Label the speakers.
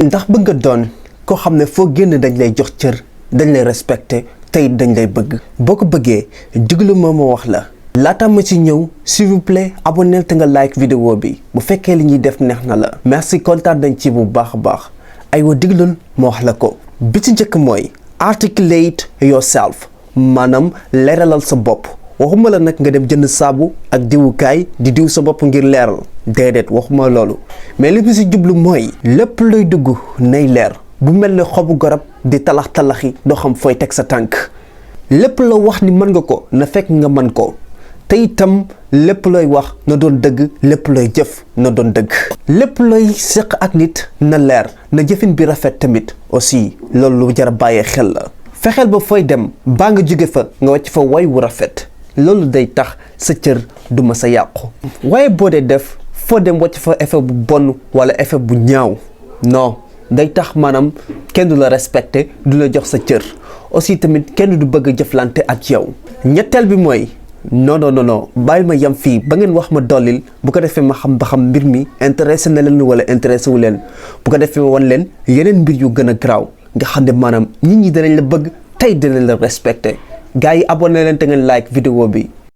Speaker 1: ndax bëgg nga doon koo xam ne foo génn dañ lay jox cër dañ lay respecté tey dañ lay bëgg boo ko bëggee diglu ma wax la laata ma ci ñëw s'il vous plaît abonnel te nga like vidéo bi bu fekkee li ñuy def neex na la merci kontaan nañ ci bu baax a baax aywa diglul ma wax la ko bi ci njëkk mooy articulate yourself maanaam leeralal sa bopp waxuma la nag nga dem jënd saabu ak diwukaay di diw sa bopp ngir leeral déedéet waxuma loolu mais li mu si jublu mooy lépp luy dugg nay leer bu mel ne xobu garab di talax-talaxi doo xam fooy teg sa tànk lépp la wax ni mën nga ko na fekk nga mën ko te itam lépp looy wax na doon dëgg lépp looy jëf na doon dëgg lépp looy seq ak nit na leer na jëfin bi rafet tamit aussi loolu lu jar a bàyyee xel la fexeel ba fooy dem baa nga jóge fa nga wàcc fa way wu rafet loolu day tax sa cër du ma sa yàqu waaye boo dee def foo dem wàcc fa effet bu bon wala effet bu ñaaw non day tax maanaam kenn du la respecté du la jox sa cër aussi tamit kenn du bëgg a jëflante ak yow ñetteel bi mooy non bàyyi ma yam fii ba ngeen wax ma dollil bu ko defee ma xam ba xam mbir mi intéressé na leen wala intéressé wu leen bu ko defee wan leen yeneen mbir yu gën a garaaw nga xam ne maanaam nit ñi danañ la bëgg tey danañ la respecté gars yi abonné leen te ngeen like vidéo bi